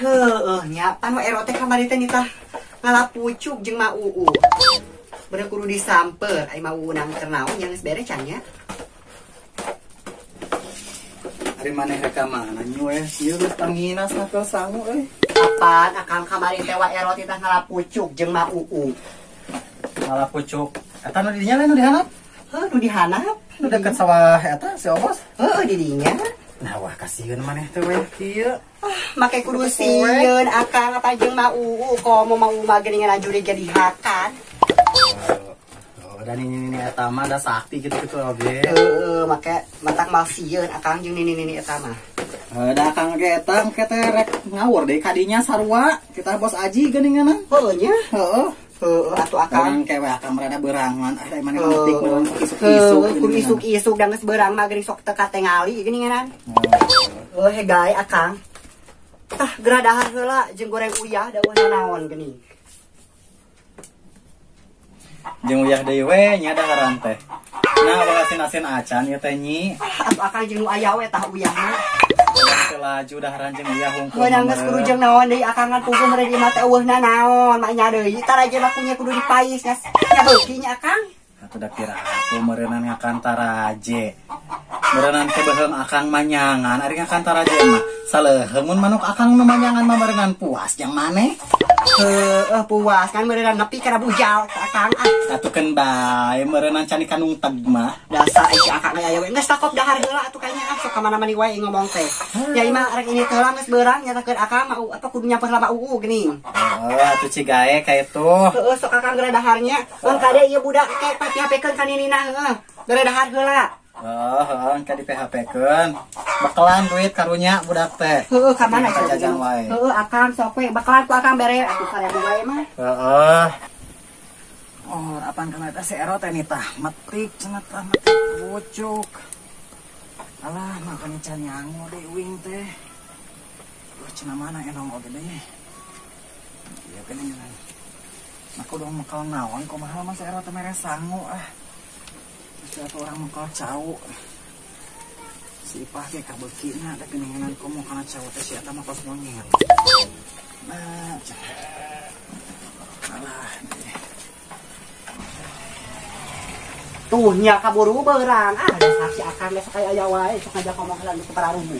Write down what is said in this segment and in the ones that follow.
Heueuh nya pan wa ero teh kamari teh nitah ngalapucuk jeung Ma Uu. Bener kudu disamper ai Ma Uu nang keur naon nya geus beres can nya. Ari maneh rek ka mana nyu eh? Ieu geus tanginas nakel sangu euy. Apaan akang kamari teh wa ero titah ngalapucuk jeung Ma Uu. Ngalapucuk. Eta nu di dinya lain nu di handap? Heuh nu di handap. Nu deket sawah eta si Obos? Heueuh di dinya. Nah wah kasieun maneh teh we kieu. Ah, make kudu sieun akang apa jeung Ma Uu komo Ma Uu mah geuningan jurig jadi hakan. Oh, dan ini eta mah da sakti gitu-gitu oge. Heeh, make matak mal sieun akang jeung nini-nini eta mah. Heuh, da akang ge eta engke teh rek ngawur deui ka dinya sarua, kita bos Aji geuninganan. Heueuh nya. Heeh. Heeh, atuh akang engke we akang rada berangan, ah da maneh metik meureun isuk-isuk. Kudu isuk-isuk da geus beurang mah geuning sok teu katingali geuninganan. Heuh, hegae akang. Tah geura dahar heula jeung goreng uyah da eueuh naon geuning. Jeung uyah deui we nya daharan teh. Nah, ulah asin-asin acan ieu teh nyi. Atuh akang jeung nu aya we tah uyahna. Teu laju daharan jeung uyah hungkul. Heuh geus kudu jeung naon deui akang ngan pungkur mere di mah teh eueuhna naon mak nya deui. Taraje mah kunya kudu dipais nya. Nya beuki nya akang. Atuh da pira aku meureunnan ngakan taraje. Meureunnan teh beuheung akang manyangan, ari ngakan taraje mah saleuheung mun manuk akang nu manyangan mah meureunnan puas jeung maneh. Heueuh puas kan meureunnan nepi kana bujal ka akang ah. Atuh keun bae meureunnan can dikandung teg mah. Dasar ai si akang aya we geus takop dahar heula atuh kayaknya ah sok ka mana-mana wae ngomong teh. Ya ieu mah rek ini teh heula geus beurang nyatakeun akang mah apa kudu nyamper heula Ma Uu geuning. Heueuh atuh cigae ka itu. Heueuh sok akang geura daharnya. Mun kade ieu budak ke PHP-keun ka ninina heueuh. Geura dahar heula. Heeh, engke di PHP-keun. Bakalan duit karunya budak teh. Heueuh, ka mana jajan wae. Heueuh, akang sok we bakalan ku akang bere atuh 1000 wae mah. Heeh. Oh, apaan kana eta si Ero teh nitah metik cenah tah metik pucuk. Alah, makanya can nyangu deui uing teh. Duh, cenah mana enong oge deui. Ieu geuning. Nah, kudu mekal naon kumaha mah si Ero teh mere sangu ah. Satu orang mengkal cau si Ipah ge kabekina da geuningan komo kana cau teh si eta mah kos monyet. Nah, alah tuh nya kaburu beurang ah dasar si akang geus aya aya wae sok ngajak ngomong heula nu pararubu.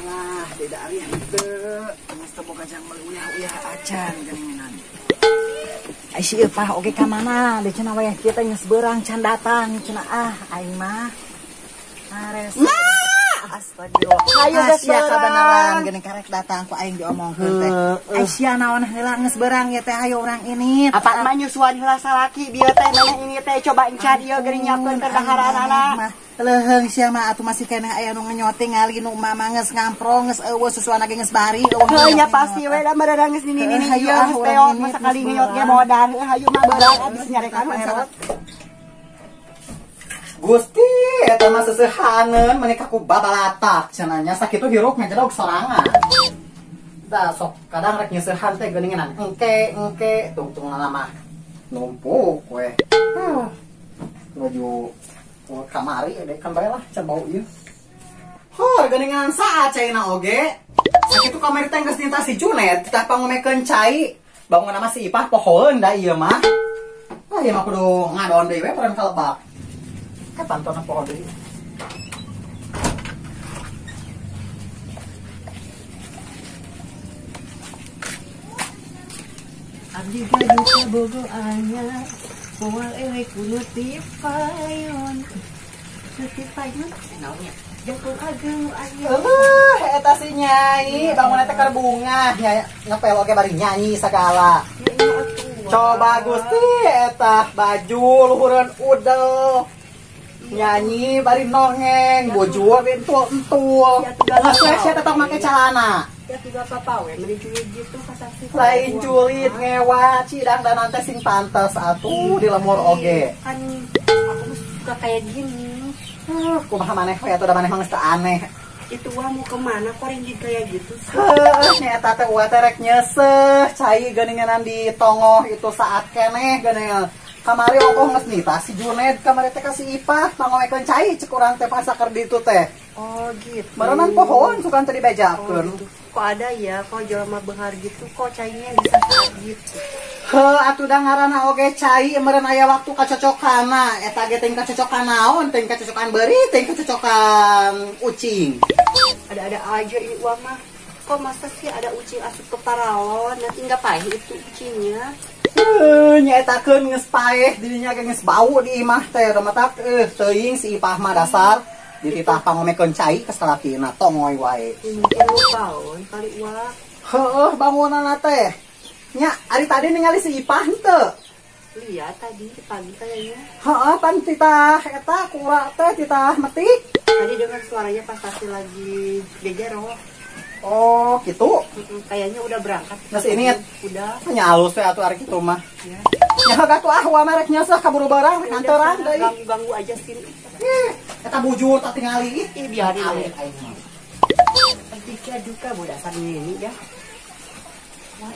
Lah, beda ari henteu. Geus teu boga jang meuli uyah-uyah acan geuningan. Ai si Ipah oge ka mana? Deui cenah wayah kieu teh geus beurang can datang cenah ah aing mah. Ares. Astagfirullah. Hayu geus beurang. Kabeneran geuning karek datang ku aing diomongkeun teh. Ai sia naon heula geus beurang ieu teh hayu urang ini. Apa mah nyusuan heula salaki bieu teh maneh ini teh coba encan ieu geuning nyiapkeun keur daharanana. Leuheung sia mah atuh masih keneh aya nu ngenyoting ngali nu mama geus ngamprong geus eueuh susuan ge geus bari eueuh. Heuh nya pasti we da meureun geus nini-nini ieu geus teok masa kali ngenyot ge modal. Heuh hayu mah beurang abis nyarekan erot. Gusti eta mah seseuhaneun meuni ka ku babalatak cenah nya sakitu hirup ngajedog sorangan. Da sok kadang rek nyeusehan teh geuningan engke engke tungtungna mah numpuk we. Nuju kamari deh kan bae lah can bau ieu. Hor geuningan saat caina oge. Sakitu kamari teh geus nita si Junet tah pangomekeun cai. Bangunna mah si Ipah pohoeun da ieu mah. Ah ieu mah kudu ngadon deui we peureun kalebak. Kapan pantona poho deui. Abdi gaduh bogo anyar moal elek kudu tipayon. Tipayon naonnya? Jangkung ageng aya. Eueuh, eta si Nyai, bangunna teh keur bungah, ngepel oge bari nyanyi sagala. Coba Gusti eta baju luhureun udel. Nyanyi bari nongeng, bujur entul-entul. Geus sia tetep make calana. Ya tidak apa-apa we, meni julid gitu kasasi. Lain julid ngewa, cidang dan teh sing pantes atuh di lemur oge. Kan aku suka kayak gini. Kumaha maneh we atuh da maneh mah geus teu aneh. Itu wah mau kemana kok ringgit kayak gitu sih? Heuh, nya eta teh uwa teh rek nyeuseuh cai geuningan di tongoh itu saat keneh geuningan. Kamari ongkoh geus nitah si Juned kamari teh ka si Ipah mangoekeun cai cek urang teh pasaker di ditu teh. Oh gitu. Meureunan pohon sukan teh dibejakeun. Oh, gitu. Kok ada ya, kok jelema beunghar gitu kok cainya bisa saat gitu. Heuh, atuh da ngaranna oge cai meureun aya waktu kacocokanna. Eta ge teh kacocokan naon, teh kacocokan beurit, teh kacocokan ucing. Ada-ada aja ini uang mah. Kok masa sih ada ucing asup ke paralon, nanti nggak paeh itu ucingnya. Nyaetakeun geus paeh dirinya ge geus bau di imah teh matak teuing si Ipah mah dasar dititah pangomekeun cai ka salakina tongoy wae. Mungkin lupaon kali uang. Heueuh bangunanna teh. Nya ari tadi ningali si Ipah henteu. Lihat tadi pagi kayaknya. Heeh, pan titah eta kura teh titah metik. Tadi dengar suaranya pas pasti lagi gejero. Oh, gitu. Kayaknya udah berangkat. Geus ini udah. Nya alus we atuh ari kitu mah. Ya. Nya atuh ah wa mah rek nyeuseuh kaburu barang rek kantoran deui. Ganggu-ganggu aja sih. Ih, eta bujur tak tingali. Ih, biarin we aing mah. Dika duka budak ini ya. Wah,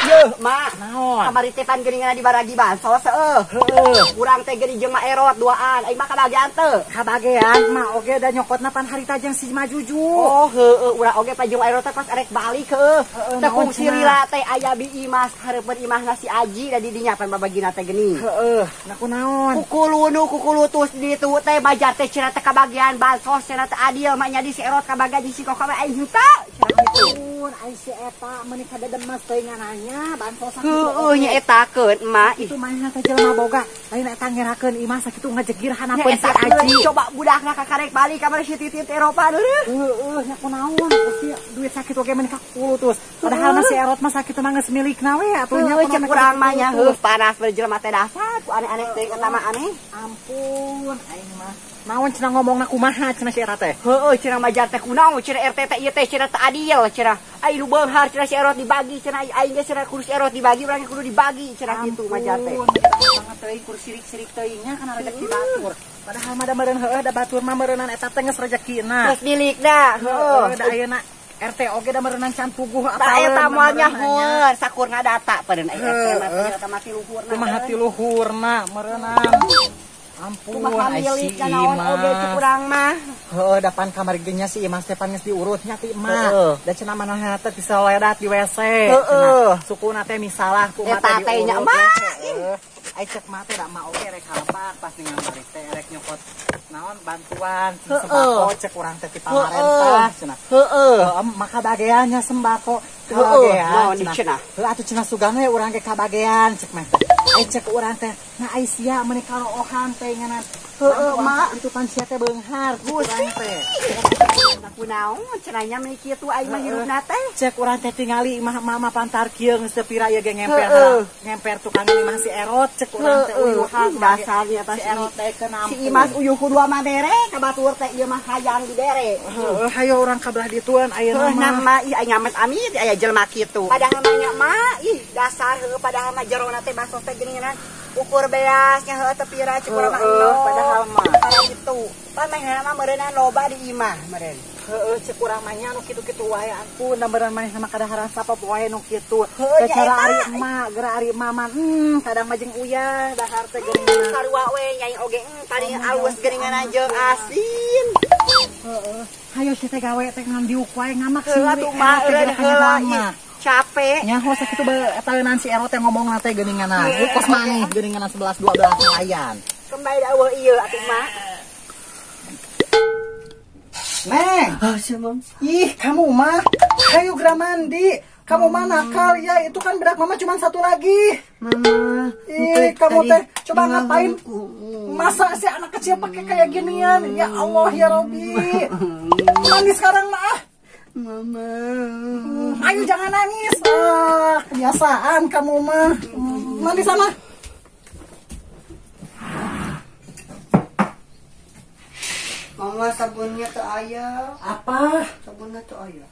Yeuh, Mak. Naon? Kamari teh pan geuningan di baragi bansos heueuh. Heueuh. Urang teh geuning jeung Ma Erot duaan. Aing mah kabagean teu. Kabagean, Mak oge da nyokotna pan harita jeung si Ma Juju. Oh, heueuh, urang oge pan jeung Ma Erot teh pas erek balik heueuh. Teh kungsi lila teh aya bi Imas hareupeun imahna si Aji da di dinya pan babagina teh geuning. Heueuh, na kunaon? Kukulunu kukulutus di ditu teh bajar teh cenah teh kabagean bansos cenah teh adil mak nya di si Erot kabagean jeung si Koko we aing henteu. Cenah kitu. Ai si eta meuni kadedemes teuing nanya bansos sakitu. Heueuh nya etakeun emak. Itu manehna teh jelema boga. Lain eta ngerakeun imah sakitu ngajegir hanapeun si Aji. Coba budakna kakarek balik ka mana si Titin teh Eropa deureuh. Heueuh nya kunaon Gusti duit sakitu oge meuni kakulutus. Padahal mah si Erot mah sakitu mah geus milikna we atuh nya cek urang mah nya heuh panas beuh jelema teh dasar ku aneh-aneh teh eta mah aneh. Ampun aing mah. Naon cenah ngomongna kumaha cenah si Erot teh? Heueuh cenah majar teh kunaon cenah RT teh ieu teh cenah teu adil cenah. Ai nu beunghar cenah si Erot dibagi cenah aing ge cenah kudu si Erot dibagi urang ge kudu dibagi cenah kitu majar teh. Banget teuing kur sirik-sirik teuing nya kana rejeki batur. Padahal mah da meureun heueuh da batur mah meureunnan eta teh geus rejekina. Geus milikna heueuh. Da ayeuna RT oge da meureunnan can puguh apa. Ta eta moal nyahoeun sakur ngadata padeun ai RT mah eta mah ti luhurna. Kumaha ti luhurna meureunnan. Ampun, ai si Imas. Urang mah. Heueuh, da pan kamari ge nya si Imas teh pan geus diurutnya ti emak. Da cenah manehna teh diseledat di WC. Heueuh. Sukuna teh misalah ku emak teh diurut. Nya mah. Ai cek mah teh da emak oge rek halapak pas ningali teh rek nyokot naon bantuan sembako cek urang teh ti pamarentah cenah. Heueuh. Maka bageannya sembako. Heueuh, naon cenah. Heueuh atuh cenah sugan we urang ge kabagean cek mah teh. Ai cek urang teh na ai sia meuni karoohan teh nganan. Heueuh mak itu pan sia teh beunghar urang teh. Kunaon cenah nya meuni kitu aing mah hirupna teh. Cek urang teh tingali imah mama pantar kieu geus teu pira ieu ge ngemper. Ngemper tukang imah si Erot cek urang teh uyuhan dasarnya si Erot teh keuna. Si Imas uyuh kudu mah bere ka batur teh ieu mah hayang dibere. Heueuh hayo urang ka belah dituan ayeuna mah. Mah ih aing amet amit aya jelema kitu. Padahal mah nya mah ih dasar heueuh padahal mah jerona teh basos teh geuningan ukur beasnya heueuh teu pira cek urang mah padahal mah para itu pan manehna mah meureunna loba di imah meureun. Heueuh cek urang mah nya nu kitu-kitu wae ampun da meureun manehna mah kadaharan sapop wae nu kitu. Secara ari emak geura ari emak mah kadang mah jeung uyah dahar teh geuningan. Sarua we nyai oge paling alus geuningan jeung asin. Heueuh hayo sia teh gawe teh ngan diuk wae ngamak sih. Heueuh atuh mah eureun heula capek. Nyaho sakitu bae eteunan si Erot teh ngomongna teh geuninganna. Kos maneh geuninganna 11 12 nelayan. Kembali da eueuh ieu atuh mah. Neng. Oh, si Mam. Ih, kamu mah. Hayu geura mandi. Kamu mah nakal ya, itu kan bedak mama cuma satu lagi. Mama. Ih, kamu teh coba ngapain? Masa sih anak kecil pakai kayak ginian? Ya Allah ya Robi. Mandi sekarang mah. Mama. Ayo jangan nangis. Ah, kebiasaan kamu mah. Mandi sana. Mama sabunnya tuh ayah. Apa? Sabunnya tuh ayah.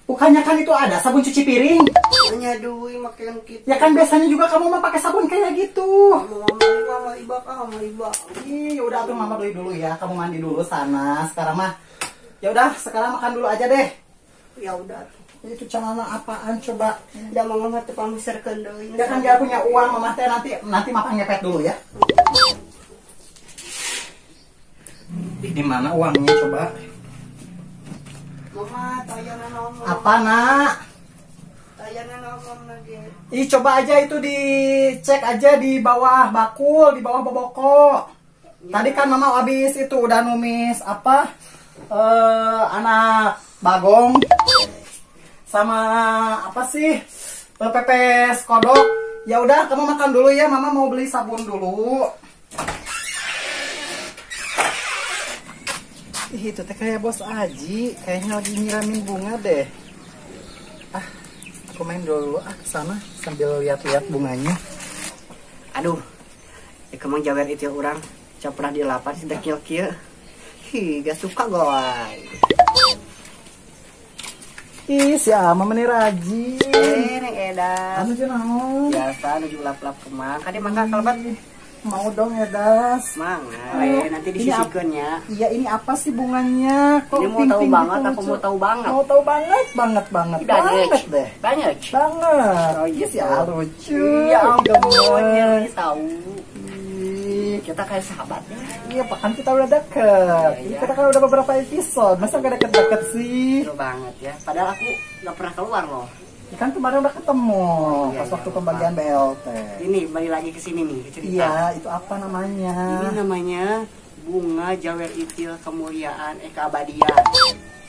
Bukannya kan itu ada sabun cuci piring? Hanya duit make yang gitu. Ya kan biasanya juga kamu mah pakai sabun kayak gitu. Mama ibak. Ih, udah tuh mama beli dulu ya. Kamu mandi dulu sana. Sekarang mah ya udah, sekarang makan dulu aja deh. Ya udah. Itu celana apaan coba? Udah mama mah teu pameserkeun deui. Ya kan gak punya uang mama teh, nanti mama ngepet dulu ya. Ih, di mana uangnya coba? Mama, tayana ngomong. Apa nak? Tayana ngomong lagi. Ih, coba aja itu dicek aja di bawah bakul, di bawah boboko. Ya. Tadi kan mama habis itu udah numis apa? Anak bagong sama apa sih? Pepes kodok. Ya udah, kamu makan dulu ya, mama mau beli sabun dulu. Ih, itu teh kayak bos Aji, kayaknya lagi nyiramin bunga deh. Ah, aku main dulu ah ke sana sambil lihat-lihat bunganya. Aduh, ya kemang jawer itu orang, cap pernah dilapan sih dekil kieu. Hi, gak suka goy. Ih, si Ama meni rajin. Neng Edas. Anu jeung naon? Biasa nuju lap-lap kemang. Kade mangga kalbat. Mau dong Edas. Mangga, nanti disisihkeun ya. Iya, ini apa sih bunganya? Kok ini mau tahu banget, gitu, aku mau tahu banget. Mau tahu banget, banget, banget. Banget deh. Banget. Banget. Oh iya sih, lucu. Iya, ampun, ya tahu. Kita kayak sahabat ya. Iya, Pak, kan kita udah deket. Iya. Kita kan udah beberapa episode. Masa gak deket-deket sih? Seru banget ya. Padahal aku gak pernah keluar loh. Ya kan kemarin udah ketemu oh, iya, pas waktu iya, pembagian BLT. Ini balik lagi ke sini nih, ke cerita. Iya, itu apa namanya? Ini namanya bunga jawer itil kemuliaan keabadian.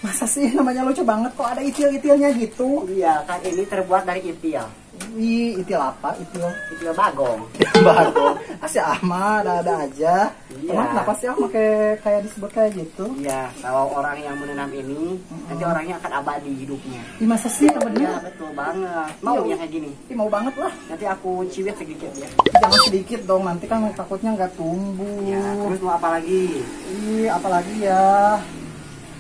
Masa sih namanya lucu banget kok ada itil-itilnya gitu? Iya, kan ini terbuat dari itil. Wih, itil apa? Itil? Itil bagong. Bagong. Ah, si Ahmad ada-ada aja. Iya. Emang kenapa sih Ahmad kayak disebut kayak gitu? Iya, kalau orang yang menanam ini, nanti orangnya akan abadi hidupnya. Ih, masa sih? Iya, betul banget. Mau ya, yang kayak gini? Ih, mau banget lah. Nanti aku ciwit sedikit ya. Jangan sedikit dong, nanti kan takutnya nggak tumbuh. Iya, terus mau apa lagi? Ih, apa lagi ya?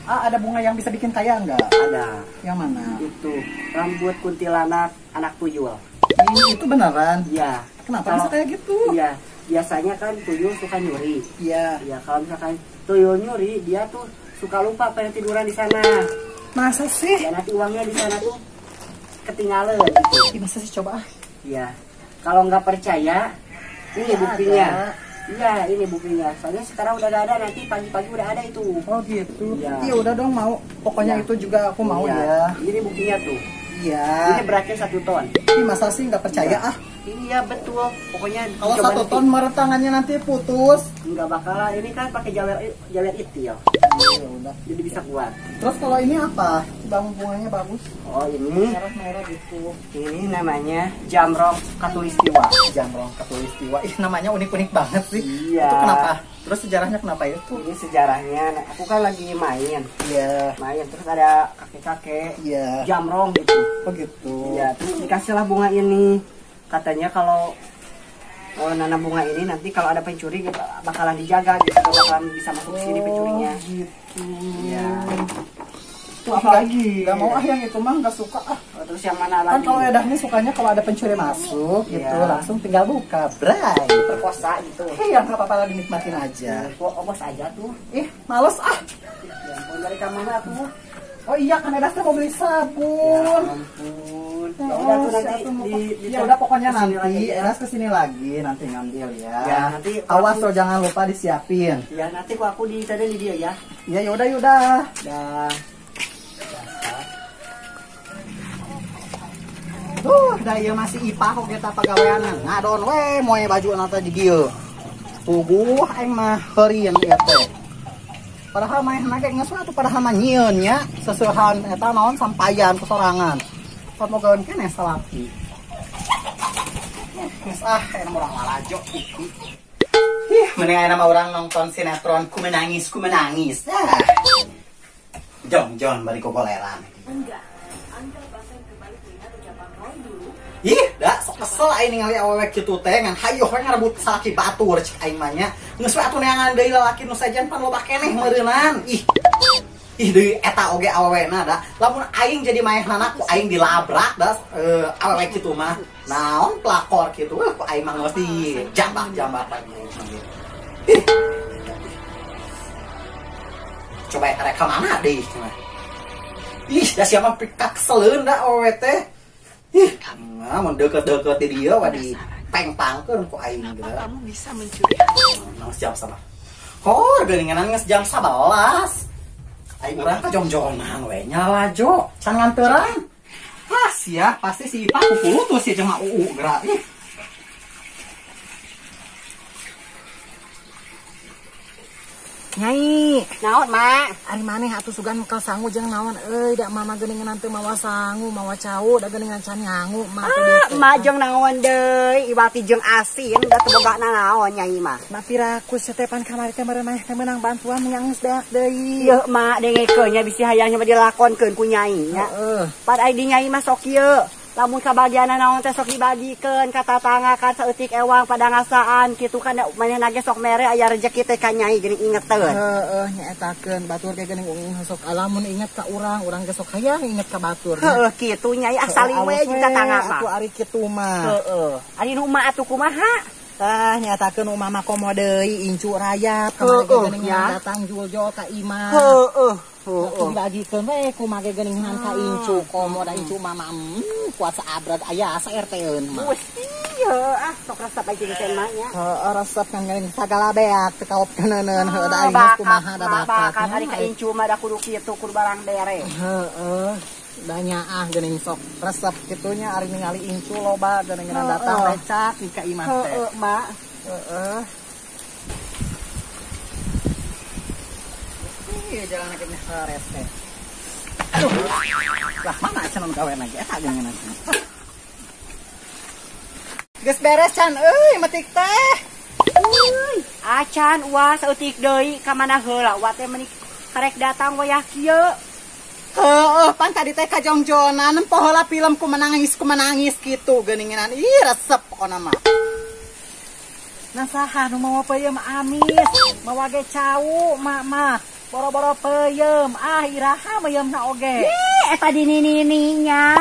Ah, ada bunga yang bisa bikin kaya nggak? Ada. Yang mana? Itu, rambut kuntilanak anak tuyul. Ih, itu beneran? Iya. Kenapa bisa kayak gitu? Iya, biasanya kan tuyul suka nyuri. Iya. Iya, kalau misalkan tuyul nyuri, dia tuh suka lupa pengen tiduran di sana. Masa sih? Ya, nanti uangnya di sana tuh ketinggalan gitu. Ih, masa sih coba ah? Iya. Kalau nggak percaya, ini ya, buktinya. Ada. Iya, ini buktinya. Soalnya sekarang udah gak ada, nanti pagi-pagi udah ada itu. Oh gitu. Iya. Iya udah dong mau. Pokoknya ya. Itu juga aku mau ya. Ini buktinya tuh. Iya. Ini beratnya 1 ton. Ini masa sih nggak percaya iya. Ah? Iya betul. Pokoknya kalau 1 ton meretangannya nanti putus. Nggak bakalan. Ini kan pakai jawer itil. Iya udah. Jadi bisa kuat. Terus kalau ini apa? Bang bunganya bagus. Oh ini. Merah-merah gitu. Ini namanya jamrong katulistiwa. Jamrong katulistiwa. Ih namanya unik-unik banget sih. Iya. Itu kenapa? Terus sejarahnya kenapa itu? Ini sejarahnya, nah, aku kan lagi main. Iya. Main terus ada kakek-kakek. Iya. Jamrong gitu. Oh gitu. Iya. Terus dikasihlah bunga ini. Katanya kalau nanam bunga ini nanti kalau ada pencuri bakalan dijaga gitu, bakalan bisa masuk ke sini pencurinya. Gitu. Iya. Itu apa lagi? Gak mau ah yang itu mah gak suka ah. Oh, terus yang mana lagi? Kan kalau edahnya sukanya kalau ada pencuri masuk gitu langsung tinggal buka, bray. Perkosa gitu. Iya, nggak apa-apa lah dinikmatin aja. Kok obos aja tuh. Ih, males ah. Ya ampun, dari kamar aku. Oh iya, kan edahnya mau beli sabun. Ya ampun. Ya udah tuh nanti ya udah pokoknya nanti Edas kesini lagi nanti ngambil ya. Ya, nanti awas lo jangan lupa disiapin. Ya nanti kok aku di tadi di dia ya. Ya yaudah yaudah. Dah. Tuh, dah ieu masih IPA kok kita pagaweanan. Ngadon we moe baju nata di dieu. Puguh aing mah heurieun ieu teh. Padahal manehna ge geus atuh padahal mah nyieun nya seseuhan eta naon sampayan kesorangan. Pot mogaeun keneh salaki. Geus ah ayeuna mah urang lalajo iki. Ih, mending ayeuna mah urang nonton sinetron Ku Menangis Ku Menangis. Ah. Jong-jong bari gogoleran. Enggak. Anda bahkan kembali melihat ucapan Roy dulu. Ih, dah sok kesel aing ningali awewe kitu teh ngan hayoh we ngarebut salaki batur cek aing mah nya. Geus we atuh neangan deui lalaki nu sajian pan loba keneh meureunan. Ih. Ih deui eta oge awewena da. Lamun aing jadi maehnana ku aing dilabrak da awewe kitu mah. Naon pelakor kitu ku aing mah geus dijambak-jambak. Ih. Coba eta rek ka mana deui cenah. Ih, da sia mah pikakeseleun da awewe teh. Ih, nah mun deukeut-deukeut di dieu wa di pengpangkeun ku aing geura. Kamu bisa mencuri hati. Nah, jam sabar. Hor geuningan geus jam 11. Aing urang ka jongjongan we nya lalajo, can nganteran. Ah sia, pasti si Ipah kukulutus sia jeung Uu geura. Ih. Nyai, naon mak? Ari maneh atuh sugan mekel sangu jeung naon euy da mama geuningan teu mawa sangu, mawa cau da geuningan can nyangu mak teh dieu. Mak jeung naon deui, iwati jeung asin da teu boga naon nyai mah. Mak piraku setepan kamari teh meureun maneh teh meunang bantuan menyang geus beak deui. Ieu mak dengekeun nya bisi hayang nya dilakonkeun ku nyai nya. Heeh. Pad ai di nyai mah sok ieu. Lamun kabagianna naon teh sok dibagikeun ka tatangga kan saeutik ewang pada ngasaan kitu kan manehna ge sok mere aya rejeki teh ka nyai geuning ingeteun. Heeh, nyaetakeun batur ge geuning sok lamun inget ka urang, urang ge sok hayang inget ka batur. Heeh, kitu nyai asali we jeung tatangga mah. Atuh ari kitu mah. Heeh. Ari nu emak atuh kumaha? Tah nyaetakeun umah mah komo deui incu rayap kamari ge geuning datang juljol ka imah. Heeh. Heeh. Dibagikeun we kumaha ge geuningan ka incu komo da incu mama kuat saabrat aya asa RT-eun mah. Gusti heuh ah sok resep aja jeung mah nya. Heeh resep kan geuning sagala beak teu kaop keuneun heuh da aing kumaha da bakat. Bakat ari ka incu mah da kudu kitu kudu barang bere. Heeh. Da nyaah geuning sok resep kitu nya ari ningali incu loba geuningan datang lecak di ka imah teh. Heeh mak. Heeh. Ieu jalan ke sores teh. Aduh. Lah mana cenah gawe lagi eta geuningan. Geus beres can euy metik teh. Euy, acan uah saeutik deui ka mana heula wa teh meuni karek datang wayah kieu. Heeh, pan tadi teh kajongjonan nempo heula film ku menangis kitu geuningan. Ih resep pokona mah. Nah saha nu mawa peuyeum amis, mawa ge cau mak mah. Boro-boro peuyeum, ah iraha meuyeumna oge. Ih, eta di nini-nininya.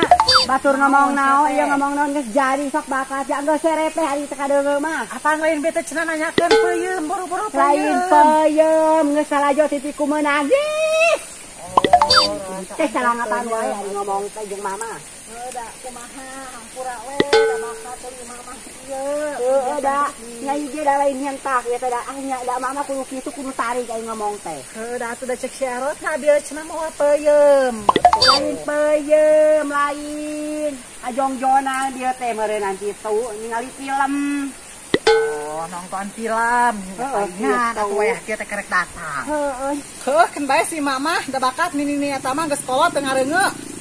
Batur ngomong naon, ieu ngomong naon geus jadi sok bakat ya geus serepeh ari teh kadeungeu mah. Apaan lain bete cenah nanyakeun peuyeum, boro-boro peuyeum. Lain peuyeum, geus salajo titik ku meunang. Oh, teh salangatan wae ari ngomong teh jeung mama. Heuh da kumaha hampura we da bakat deui mama ieu. Heuh da nyai ge da lain nyentak ieu teh da ah nya da mama kudu kitu kudu tarik aing ngomong teh. Heuh da atuh da cek si Erot na bieu cenah mawa peuyeum. Lain peuyeum lain. Ajongjonan dieu teh meureunnan kitu ningali film. Oh, nonton film. Heeh, atuh wayah kieu teh kerek datang. Heeh. Heuh, keun bae si mama da bakat nini eta mah geus kolot teu ngareungeuk.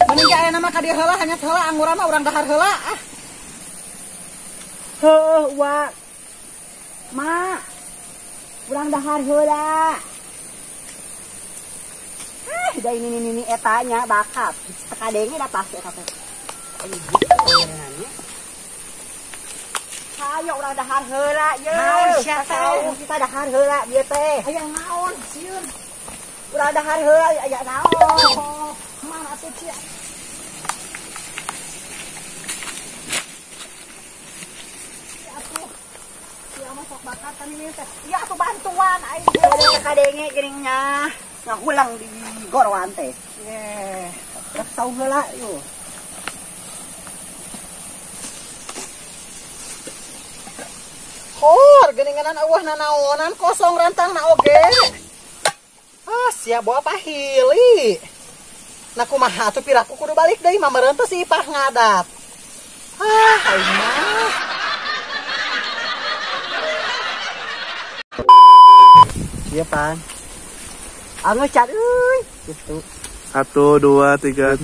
Mending ge aya mah ka dieu heula hanyat heula angguran mah urang dahar heula ah. Heuh, wa. Ma. Urang dahar heula. Ah, da ini nini eta nya bakat. Teu kadenge da pasti eta teh. Hayo urang dahar heula ye. Naon sia teh? Kita dahar heula bieu teh. Aya naon sieun? Urang dahar heula aya naon? Mana atuh cia? Atuh. Sia mah sok bakat kan ini teh. Ya atuh bantuan aing teh kadenge geuning nya. Ngahulang di gorowan teh. Ye. Rek tau heula yo. Hor, geuninganan eueuh nanaonan kosong rantang na oge. Ah, sia bawa pahili. Nah kumaha atuh piraku kudu balik deui mah meureun teh si Ipah ngadat. Ah, aing mah. Ieu pan. Anggeus cat euy kitu. 1 2 3.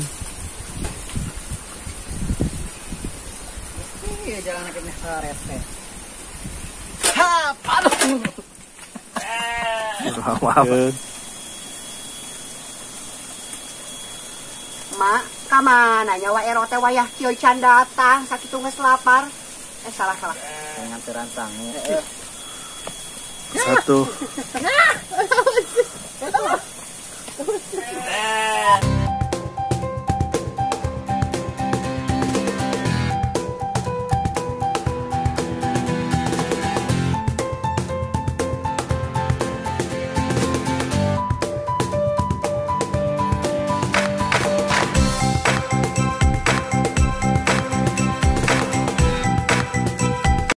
Ieu jalan ke sores teh. Ha, aduh. Maaf. Mak, ka mana nyawa Ero teh wayah kieu can datang sakitu geus lapar. Salah. Nganteran sangu. 1. Eh.